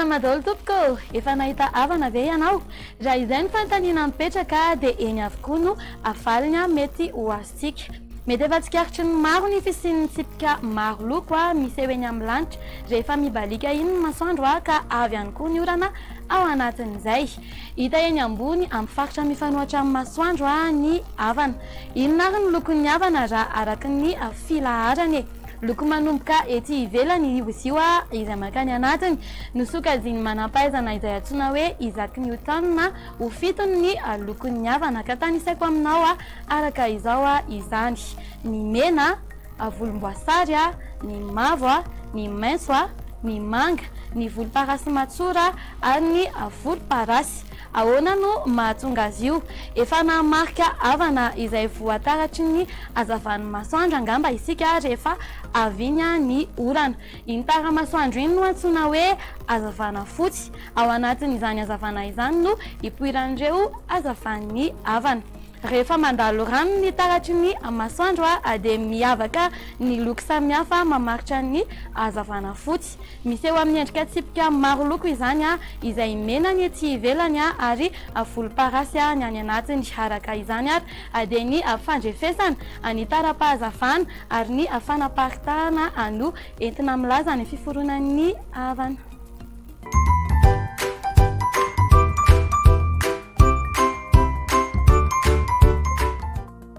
Salama daholo tompoko ô! Efa nahita havana ve ianao? Raha izay no fanontaniana mipetraka dia eny avokoa no valiny mety ho azontsika. Mety efa tsikaritry ny maro ny fisian'ny tsipika maro loko miseho eny amin'ny lanitra rehefa mibaliaka iny ny masoandro ka avy ihany koa ny orana ao anatin'izay. Hita eny ambony amin'ny faritra mifanohitra amin'ny masoandro ny avana. Inona ary ny lokon'ny avana raha araka ny filaharany e? Loko manomboka ety ivelany izy io izay mankany anatiny. Nosokajian'ny manampahaizana izay antsoina hoe Isaac Newton ho fitony ny lokon'ny avana ka tanisaiko aminao araka izao izany, ny mena, volomboasary, ny mavo, ny maitso, ny manga, ny volomparasy matsora ary ny volomparasy. Ahoana no mahatonga azy io? Efa nahamarika avana izay voataratry ny hazavan'ny masoandro angamba isika rehefa avy iny ny orana. Iny tara-masoandro iny no antsoina hoe hazavana fotsy. Ao anatin'izany hazavana izany no ipoiran'ireo hazavan'ny avana. Rehefa mandalo rano ny taratry ny masoandro dia miavaka ny loko samihafa mamaritra ny hazavana fotsy. Miseho amin'ny endrika tsipika maro loko izany izay mena ny ety ivelany ary volomparasy ny any anatiny. Araka izany ary dia ny fandrefesana ny tara-pahazavana ary ny fanaparitahana no entina milaza ny fiforonan'ny avana.